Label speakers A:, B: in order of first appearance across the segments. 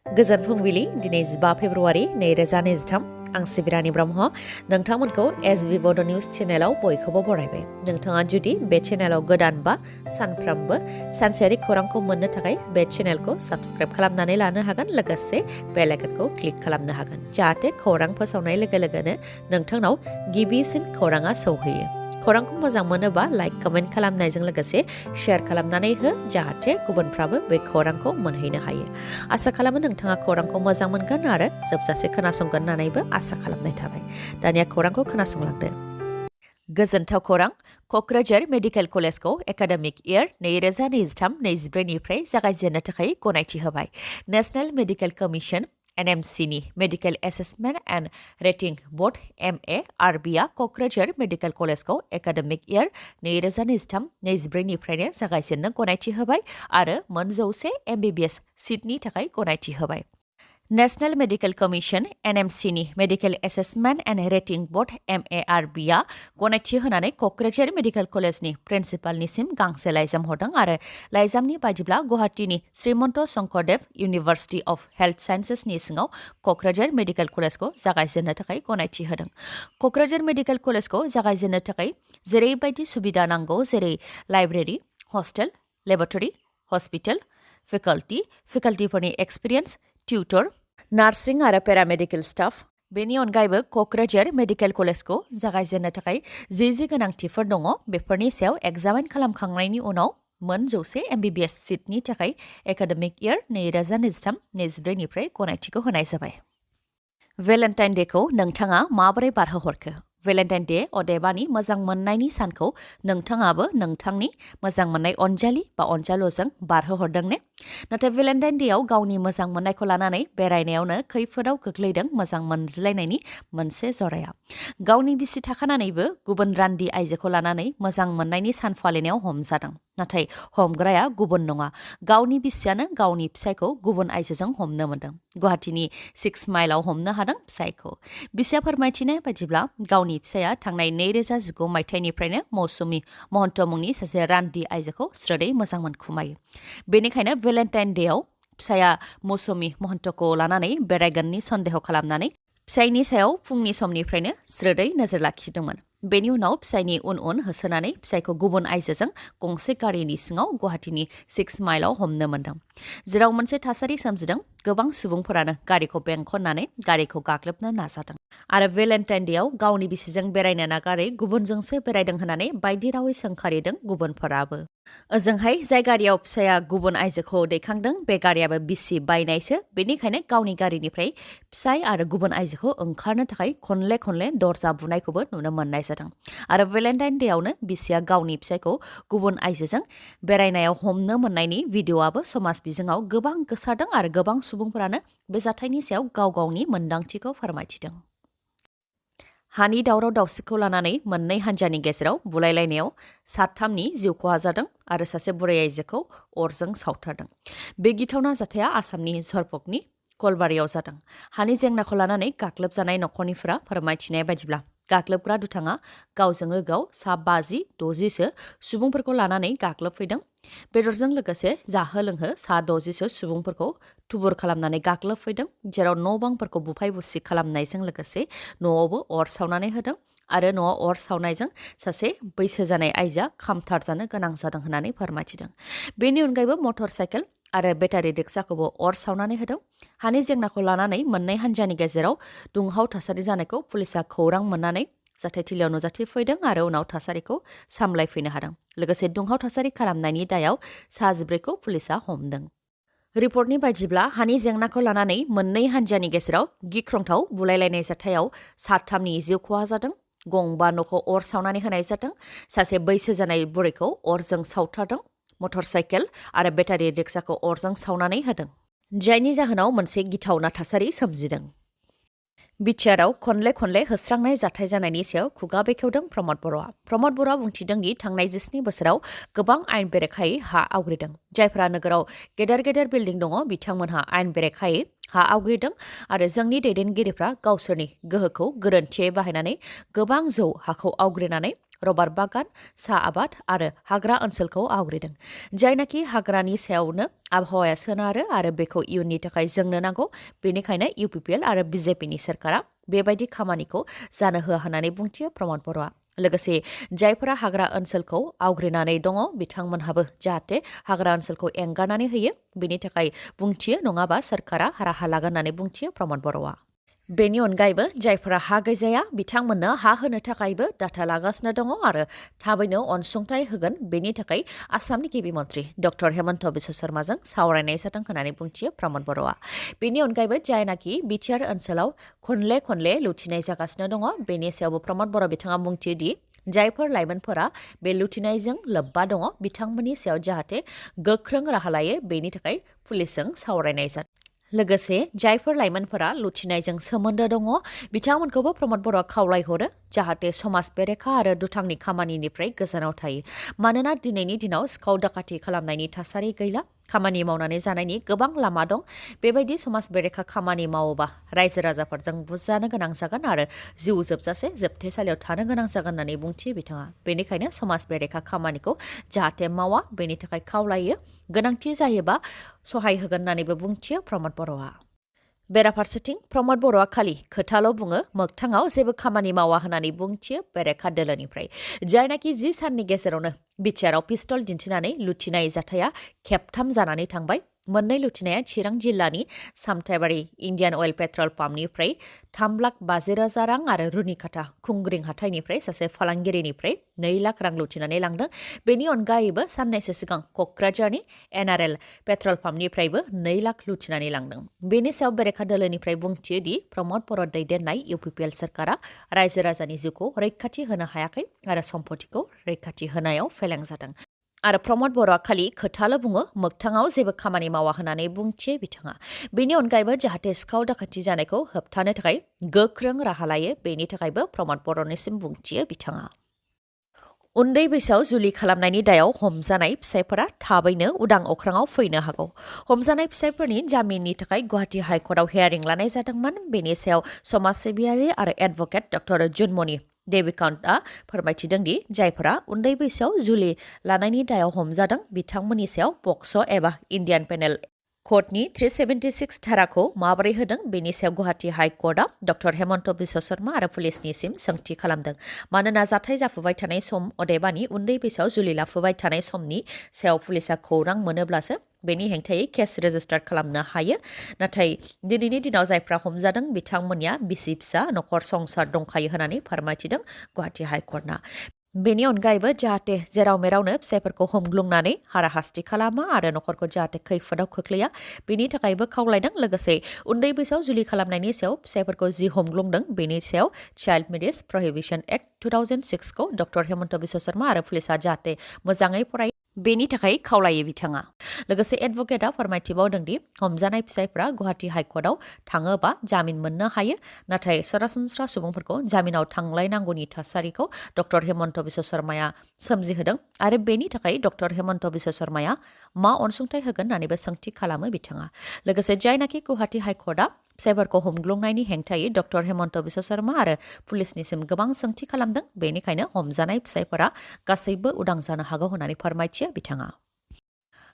A: गोजोन फुंबिलि दिनै 15 फेब्रुवारि 2023 आं सिबिरानि ब्रह्म नोंथांमोनखौ एसबी बड निउज चेनेलाव बयखौबो बरायबाय। नोंथाङा जुदि बे चेनेलाव गोदान बा सानफ्रामबो सानसेयारि खौरांखौ मोननो थाखाय बे चेनेलखौ साबस्क्राइब खालामनानै लानो हागोन, लोगोसे बेल आइकनखौ क्लिक खालामनो हागोन जाहाथे खौरां फोसावनाय लोगो लोगोनो नोंथांनाव गिबिसिन खौराङा सौहैयो। खौरांखौ मोजां मोनोबा लाइक कमेन्ट खालामनायजों लोगोसे शेयार खालामनानै हो जाहाथे गुबुनफ्राबो बे खौरांखौ मोनहैनो हायो। आसा खालामो नोंथाङा खौरांखौ मोजां मोनगोन आरो जोबजासे खोनासंगोन होननानैबो आसा खालामनाय थाबाय। दानिया खौरांखौ खोनासंलांदो। गोजोनथाव खौरां, क'क्राझार मेडिकेल कलेजखौ एकाडेमिक इयार 2023-24 निफ्राय जागायजेननो थाखाय गनायथि होबाय। नेशनेल मेडिकेल कमिसन NMC-नि medical assessment and rating board MARB आ क'क्राझार मेडिकेल कलेजखौ एकाडेमिक इयार 2023-24 निफ्रायनो जागायजेननो गनायथि होबाय आरो मोन 100 MBBS सिटनि थाखाय गनायथि होबाय। नेशनेल मेडिकेल कमिसन NMC-नि medical assessment and rating board MARB आ गनायथि होनानै क'क्राझार मेडिकेल कलेजनि प्रिन्सिपालनिसिम गांसे लाइजाम हरदों आरो लाइजामनि बायदिब्ला गुवाहाटीनि श्रीमन्त शंकरदेव इउनिभार्सिटि अफ हेल्थ साइन्सेसनि सिङाव क'क्राझार मेडिकेल कलेजखौ जागायजेननो थाखाय गनायथि होदों। क'क्राझार मेडिकेल कलेजखौ जागायजेननो थाखाय जेरैबायदि सुबिदा नांगौ, जेरै लाइब्रेरि, हस्टेल, लेबरेटरि, हस्पिटाल, फेकाल्टिफोरनि एक्सपिरियेन्स, टिउटर, नार्सिं आरो पेरामेडिकेल स्टाफ, बेनि अनगायैबो क'क्राझार मेडिकेल कलेजखौ जागायजेननो थाखाय जि गोनांथिफोर दङ, बेफोरनि सायाव एग्जामिन खालामखांनायनि उनाव मोन 100 MBBS सिटनि थाखाय एकाडेमिक इयार 2023-24 निफ्राय गनायथिखौ होनाय जाबाय। भेलेन्टाइन डेखौ नोंथाङा माबोरै बारहोहरखो? भेलेन्टाइन डे अदेबानि मोजां मोननायनि सानखौ नोंथाङाबो नोंथांनि मोजां मोननाय अनजालि बा अनजालुजों बारहोहरदों ने? नाथाय भेलेन्टाइन डेआव गावनि मोजां मोननायखौ लानानै बेरायनायावनो खैफोदाव गोग्लैदों मोजां मोनज्लायनायनि मोनसे जराया। गावनि बिसि थाखानानैबो गुबुन रान्दि आइजोखौ लानानै मोजां मोननायनि सान फालिनायाव हमजादों। नाथाय हमग्राया गुबुन नङा, गावनि बिसियानो गावनि फिसायखौ गुबुन आइजोजों हमनो मोन्दों। गुवाहाटीनि 6 माइलआव हमनो हादों फिसायखौ। बिसिया फोरमायथिनाय बायदिब्ला गावनि फिसाया थांनाय 2019 मायथाइनिफ्रायनो मौसुमि महन्त मुंनि सासे रान्दि आइजोखौ स्रोदै मोजां मोनखुमायो। बेनिखायनो भेलेन्टाइन डेआव फिसाया मौसुमि महन्तखौ लानानै बेरायगोननि सन्देह खालामनानै फिसायनि सायाव फुंनि समनिफ्रायनो स्रोदै नोजोर लाखिदोंमोन। बेनि उनाव फिसायनि उन होसोनानै फिसायखौ गुबुन आइजोजों गंसे गारिनि सिङाव गुवाहाटीनि 6 माइलआव हमनो मोन्दों, जेराव मोनसे थासारि सोमजिदों। गोबां सुबुंफोरानो गारिखौ बेंखननानै गारिखौ गाग्लोबनो नाजादों आरो भेलेन्टाइन डेआव गावनि बिसिजों बेरायनो नागारै गुबुनजोंसो बेरायदों होननानै बायदि रावै सोंखारिदों गुबुनफोराबो। ओजोंहाय जाय गारियाव फिसाया गुबुन आइजोखौ दैखांदों बे गारियाबो बिसि बायनायसो, बेनिखायनो गावनि गारिनिफ्राय फिसाय आरो गुबुन आइजोखौ ओंखारनो थाखाय खनले दरजा बुनायखौबो नुनो मोननाय जादों। आरो भेलेन्टाइन डेआवनो बिसिया गावनि फिसायखौ गुबुन आइजोजों बेरायनायाव हमनो मोननायनि भिडिअ'आबो समाज बिजोङाव गोबां गोसारदों आरो गोबां सुबुंफोरानो बे जाथायनि सायाव गावनि मोन्दांथिखौ फोरमायथिदों। हानि दावराव दावसिखौ लानानै मोननै हान्जानि गेजेराव बुलायलायनायाव साथामनि जिउ खहा जादों आरो सासे बुरै आइजोखौ अरजों सावथारदों। बे गिथावना जाथाया आसामनि झरपकनि कलबारियाव जादों। हानि जेंनाखौ लानानै गाग्लोबजानाय नखरनिफोरा फोरमायथिनाय बायदिब्ला गाग्लोबग्रा दुथाङा गावजों लोगोआव सा 50-60सो सुबुंफोरखौ लानानै गाग्लोबफैदों। बेदरजों लोगोसे जाहो लोंहो सा 60सो सुबुंफोरखौ थुबुर खालामनानै गाग्लोबफैदों, जेराव न' बांफोरखौ बुफाय बुसि खालामनायजों लोगोसे न'आवबो अर सावनानै होदों आरो न'आव अर सावनायजों सासे बैसो जानाय आइजोआ खामथारजानो गोनां जादों होननानै फोरमायथिदों। बेनि अनगायैबो मटर साइकेल आरो बेटारि रिक्साखौबो अर सावनानै होदों। हानि जेंनाखौ लानानै मोननै हान्जानि गेजेराव दुंहाव थासारि जानायखौ पुलिसा खौरां मोननानै जाथायथिलियाव नुजाथिफैदों आरो उनाव थासारिखौ सामलायफैनो हादों। लोगोसे दुंहाव थासारि खालामनायनि दायाव सा 14खौ पुलिसा हमदों। रिपर्टनि बायदिब्ला हानि जेंनाखौ लानानै मोननै हान्जानि गेजेराव गिख्रंथाव बुलायलायनाय जाथायाव साथामनि जिउ खहा जादों। गंबा न'खौ अर सावनानै होनाय जादों। सासे बैसो जानाय बुरैखौ अरजों सावथारदों। मटर साइकेल आरो बेटारि रिक्साखौ अरजों सावनानै होदों, जायनि जाहोनाव मोनसे गिथावना थासारि सोमजिदों। बिटिआरआव खनले होस्रांनाय जाथाय जानायनि सायाव खुगा बेखेवदों प्रमद बर'आ। प्रमद बर'आ बुंथिदों दि थांनाय 17 बोसोराव गोबां आयेन बेरेखायै हा आवग्रिदों। जायफोरा नोगोराव गेदेर बिल्डिं दङ बिथांमोनहा आयेन बेरेखायै हा आवग्रिदों आरो जोंनि दैदेनगिरिफ्रा गावसोरनि गोहोखौ गोरोन्थियै बाहायनानै गोबां जौ हाखौ आवग्रिनानै रबार बागान, साहा आबाद आरो हाग्रा ओनसोलखौ आवग्रिदों। जायनाखि हाग्रानि सायावनो आबहावाया सोनारो आरो बेखौ इयुननि थाखाय जोंनो नांगौ। बेनिखायनो UPPL आरो BJPनि सोरखारा बेबायदि खामानिखौ जानो होआ होननानै बुंथियो प्रमद बर'आ। लोगोसे जायफोरा हाग्रा ओनसोलखौ आवग्रिनानै दङ बिथांमोनहाबो जाहाथे हाग्रा ओनसोलखौ एंगारनानै होयो बेनि थाखाय बुंथियो, नङाबा सोरखारा राहा लागोन होननानै बुंथियो प्रमद बर'आ। बेनि अनगायैबो जायफोरा हा गैजाया बिथांमोननो हा होनो थाखायबो डाटा लागासिनो दङ आरो थाबैनो अनसुंथाइ होगोन। बेनि थाखाय आसामनि गिबि मन्थ्रि डक्टर हेमन्त बिश्व शर्माजों सावरायनाय जादों होननानै बुंथियो प्रमद बर'आ। बेनि अनगायैबो जायनाखि बिटिआर ओनसोलाव खनले खनले लुथिनाय जागासिनो दङ बेनि सायावबो प्रमद बर' बिथाङा बुंथियो दि जायफोर लाइमोनफोरा बे लुथिनायजों लोब्बा दङ बिथांमोननि सायाव जाहाथे गोख्रों राहा लायो बेनि थाखाय पुलिसजों सावरायनाय जादों। लोगोसे जायफोर लाइमोनफोरा लुथिनायजों सोमोन्दो दङ बिथांमोनखौबो प्रमद बर'आ खावलायहरो जाहाथे समाज बेरेखा आरो दुथांनि खामानिनिफ्राय गोजानाव थायो। मानोना दिनैनि दिनाव सिखाव दाखाथि खालामनायनि थासारि गैला, खामानि मावनानै जानायनि गोबां लामा दं। बेबायदि समाज बेरेखा खामानि मावोबा रायजो राजाफोरजों बुजानो गोनां जागोन आरो जिउ जोबजासे जोबथेसालियाव थानो गोनां जागोन होननानै बुंथियो बिथाङा। बेनिखायनो समाज बेरेखा खामानिखौ जाहाथे मावा बेनि थाखाय खावलायो। गोनांथि जायोबा सहाय होगोन होननानैबो बुंथियो प्रमद बर'आ। बेराफारसेथिं प्रमद बर'आ खालि खोथाल' बुङो, मोगथाङाव जेबो खामानि मावा होननानै बुंथियो बेरेखा दोलोनिफ्राय। जायनाखि 10 साननि गेजेरावनो बिटिआरआव पिस्तल दिन्थिनानै लुथिनाय जाथाया खेबथाम जानानै थांबाय। मोननै लुथिनाया चिरां जिल्लानि सामथाइबारि इन्डियान अइल पेट्रल पाम्पनिफ्राय 3,50,000 रां आरो रुनिकाटा खुंग्रिं हाथाइनिफ्राय सासे फालांगिरिनिफ्राय 2 लाख रां लुथिनानै लांदों। बेनि अनगायैबो साननैसो सिगां क'क्राझारनि NRL पेट्रल पाम्पनिफ्रायबो 2 लाख लुथिनानै लांदों। बेनि सायाव बेरेखा दोलोनिफ्राय बुंथियो दि प्रमद बर' दैदेननाय UPPL सोरखारा रायजो राजानि जिउखौ रैखाथि होनो हायाखै आरो सम्पतिखौ रैखाथि होनायाव फेलें जादों। आरो प्रमद बर'आ खालि खोथाल' बुङो, मोगथाङाव जेबो खामानि मावा होननानै बुंथियो बिथाङा। बेनि अनगायैबो जाहाथे सिखाव दाखाथि जानायखौ होबथानो थाखाय गोख्रों राहा लायो बेनि थाखायबो प्रमद बर'निसिम बुंथियो बिथाङा। उन्दै बैसोआव जुलि खालामनायनि दायाव हमजानाय फिसायफोरा थाबैनो उदां अख्राङाव फैनो हागौ। हमजानाय फिसायफोरनि जामिननि थाखाय गुवाहाटी हाइकर्टआव हियारिं लानाय जादोंमोन। बेनि सायाव समाज सिबियारि आरो एडभकेट डक्टर जुनमणि देबिकान्तआ फोरमायथिदों दि जायफोरा उन्दै बैसोआव जुलि लानायनि दायाव हमजादों बिथांमोननि सायाव पक्स' एबा इन्डियान पेनेल क'डनि 376 धाराखौ माबोरै होदों बेनि सायाव गुवाहाटी हाइकर्टआ डक्टर हेमन्त बिश्व शर्मा आरो पुलिसनिसिम सोंथि खालामदों। मानोना जाथाय जाफुबाय थानाय सम अदेबानि उन्दै बैसोआव जुलि लाफुबाय थानाय समनि सायाव पुलिसा खौरां मोनोब्लासो बेनि हेंथायै केस रेजिस्टार खालामनो हायो। नाथाय दिनैनि दिनाव जायफ्रा हमजादों बिथांमोननिया बिसि फिसा नखर संसार दंखायो होननानै फोरमायथिदों गुवाहाटी हाइकर्टआ। बेनि अनगायैबो जाहाथे जेराव मेरावनो फिसायफोरखौ हमग्लुंनानै हाराहास्ति खालामा आरो नखरखौ जाहाथे खैफोदाव खोख्लैया बेनि थाखायबो खावलायदों। लोगोसे उन्दै बैसोआव जुलि खालामनायनि सायाव फिसायफोरखौ जि हमग्लुंदों बेनि सायाव चाइल्ड मेरिज प्रहिबिशन एक्ट 2006 खौ डक्टर हेमन्त बिश्व शर्मा आरो पुलिसा जाहाथे मोजाङै फरायो बेनि थाखाय खावलायो बिथाङा। लोगोसे एडभकेटआ फोरमायथिबावदों दि हमजानाय फिसायफ्रा गुवाहाटी हाइकर्टआव थाङोबा जामिन मोननो हायो। नाथाय सरासनस्रा सुबुंफोरखौ जामिनाव थांलायनांगौनि थासारिखौ डक्टर हेमन्त बिश्व शर्माया सोमजिहोदों आरो बेनि थाखाय डक्टर हेमन्त बिश्व शर्माया मा अनसुंथाइ होगोन होननानैबो सोंथि खालामो बिथाङा। लोगोसे जायनाखि गुवाहाटी हाइकर्टआ फिसायफोरखौ हमग्लुंनायनि हेंथायै डक्टर हेमन्त बिश्व शर्मा आरो पुलिसनिसिम गोबां सोंथि खालामदों। बेनिखायनो हमजानाय फिसायफोरा गासैबो उदां जानो हागौ होननानै फोरमायथियो बिथाङा।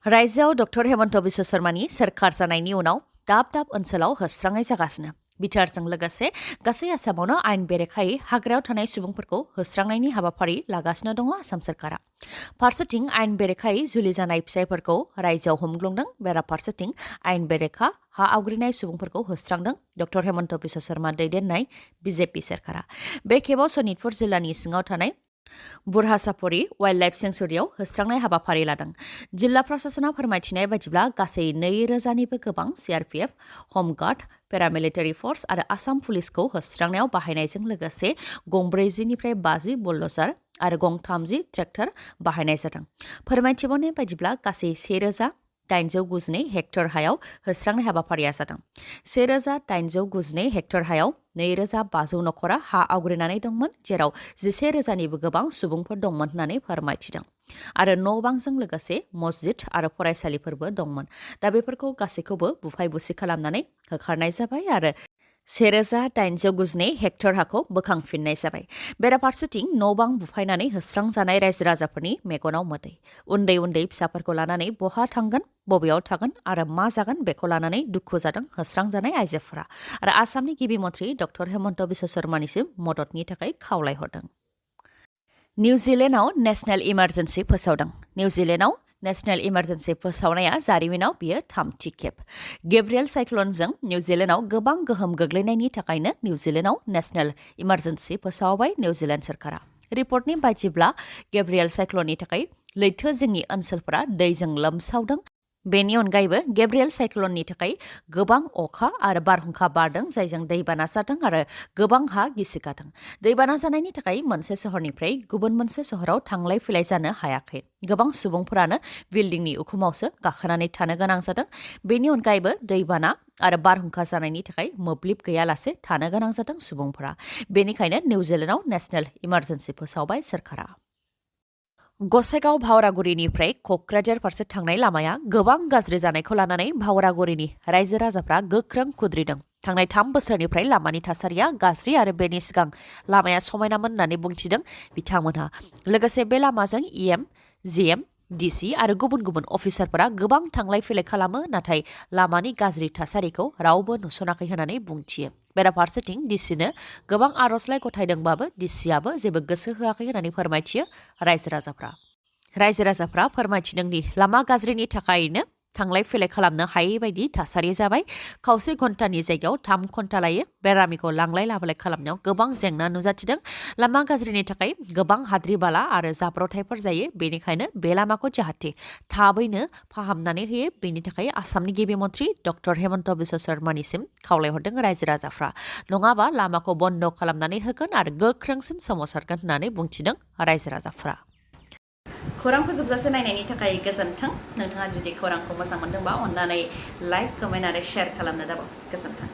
A: रायजोआव डक्टर हेमन्त बिश्व शर्मानि सोरखार जानायनि उनाव दाब दाब ओनसोलाव होस्रांनाय जागासिनो। बिटिआरजों लोगोसे गासै आसामावनो आयेन बेरेखायै हाग्रायाव थानाय सुबुंफोरखौ होस्रांनायनि हाबाफारि लागासिनो दङ आसाम सोरखारा। फारसेथिं आयेन बेरेखायै जुलि जानाय फिसायफोरखौ रायजोआव हमग्लुंदों, बेराफारसेथिं आयेन बेरेखा हा आवग्रिनाय सुबुंफोरखौ होस्रांदों डक्टर हेमन्त बिश्व शर्मा दैदेननाय BJP सोरखारा। बे खेबाव सनितपुर जिल्लानि सिङाव थानाय बुरहासापरि वाइल्ड लाइफ सेंसुरियाव होस्रांनाय हाबाफारि लादों। जिल्ला प्रशासना फोरमायथिनाय बायदिब्ला गासै 2,000निबो गोबां CRPF, हमगार्ड, पेरामिलिटारि फर्स आरो आसाम पुलिसखौ होस्रांनायाव बाहायनायजों लोगोसे गं 40निफ्राय 50 बुलडजार आरो गं 30 ट्रेक्टर बाहायनाय जादों। फोरमायथिबावनाय बायदिब्ला गासै 1,892 हेक्टर हायाव होस्रांनाय हाबाफारिया जादों। 1,892 हेक्टर हायाव 2,500 नखरा हा आवग्रिनानै दंमोन, जेराव 11,000निबो गोबां सुबुंफोर दंमोन होननानै फोरमायथिदों। आरो न' बांजों लोगोसे मस्जिद आरो फरायसालिफोरबो दंमोन। दा बेफोरखौ गासैखौबो बुफाय बुसि खालामनानै होखारनाय जाबाय आरो 1892 हेक्टर हाखौ बोखांफिननाय जाबाय। बेराफारसेथिं न'-बां बुफायनानै होस्रांजानाय रायजो राजाफोरनि मेगनाव मोदै। उन्दै उन्दै फिसाफोरखौ लानानै बहा थांगोन, बबेयाव थागोन आरो मा जागोन बेखौ लानानै दुखु जादों होस्रांजानाय आइजोफोरा आरो आसामनि गिबि मन्थ्रि डक्टर हेमन्त बिश्व शर्मानिसिम मददनि थाखाय खावलायहरदों। निउजिलेन्डआव नेशनेल इमारजेन्सि फोसावदों। निउजिलेन्डआव नेशनेल इमारजेन्सि फोसावनाया जारिमिनाव बियो थामथि खेब। गेब्रियेल साइक्लनजों निउजिलेन्डआव गोबां गोहोम गोग्लैनायनि थाखायनो निउजिलेन्डआव नेशनेल इमारजेन्सि फोसावबाय निउजिलेन्ड सरकारा। रिपर्टनि बायदिब्ला गेब्रियेल साइक्लननि थाखाय लैथो जिंनि ओनसोलफोरा दैजों लोमसावदों। बेनि अनगायैबो गेब्रियेल साइक्लननि थाखाय गोबां अखा आरो बारहुंखा बारदों, जायजों दैबाना जादों आरो गोबां हा गिसिगादों। दैबाना जानायनि थाखाय मोनसे सहरनिफ्राय गुबुन मोनसे सहराव थांलाय फैलाय जानो हायाखै। गोबां सुबुंफोरानो बिल्डिंनि उखुमावसो गाखोनानै थानो गोनां जादों। बेनि अनगायैबो दैबाना आरो बारहुंखा जानायनि थाखाय मोब्लिब गैयालासे थानो गोनां जादों सुबुंफोरा। बेनिखायनो निउजिलेन्डआव नेशनेल इमारजेन्सि फोसावबाय सोरखारा। गसाइगाव भावरागुरिनिफ्राय क'क्राझार फारसे थांनाय लामाया गोबां गाज्रि जानायखौ लानानै भावरागुरिनि रायजो राजाफ्रा गोख्रों खुद्रिदों। थांनाय 3 बोसोरनिफ्राय लामानि थासारिया गाज्रि आरो बेनि सिगां लामाया समायनामोन होननानै बुंथिदों बिथांमोनहा। लोगोसे बे लामाजों EM, GM, DC आरो गुबुन गुबुन अफिसारफोरा गोबां थांलाय फैलाय खालामो, नाथाय लामानि गाज्रि थासारिखौ रावबो नुसनाखै होननानै बुंथियो। बेराफारसेथिं DCनो गोबां आर'जलाइ गथायदोंबाबो DCआबो जेबो गोसो होआखै होननानै फोरमायथियो रायजो राजाफ्रा। रायजो राजाफ्रा फोरमायथिदों दि लामा गाज्रिनि थाखायनो थांलाय फैलाय खालामनो हायै बायदि थासारि जाबाय। खावसे घन्टानि जायगायाव 3 घन्टा लायो। बेरामिखौ लांलाय लाबोलाय खालामनायाव गोबां जेंना नुजाथिदों। लामा गाज्रिनि थाखाय गोबां हाद्रि बाला आरो जाब्रथायफोर जायो। बेनिखायनो बे लामाखौ जाहाथे थाबैनो फाहामनानै होयो, बेनि थाखाय आसामनि गिबि मन्थ्रि डक्टर हेमन्त बिश्व शर्मानिसिम खावलायहरदों रायजो राजाफ्रा। नङाबा लामाखौ बन्द खालामनानै होगोन आरो गोख्रोंसिन सोमावसारगोन होननानै बुंथिदों रायजो राजाफ्रा। खौरांखौ जोबजासे नायनायनि थाखाय गोजोन्थों। नोंथाङा जुदि खौरांखौ मोजां मोनदोंबा अन्नानै लाइक, कमेन्ट आरो शेयार खालामनो दाबाव। गोजोन्थों।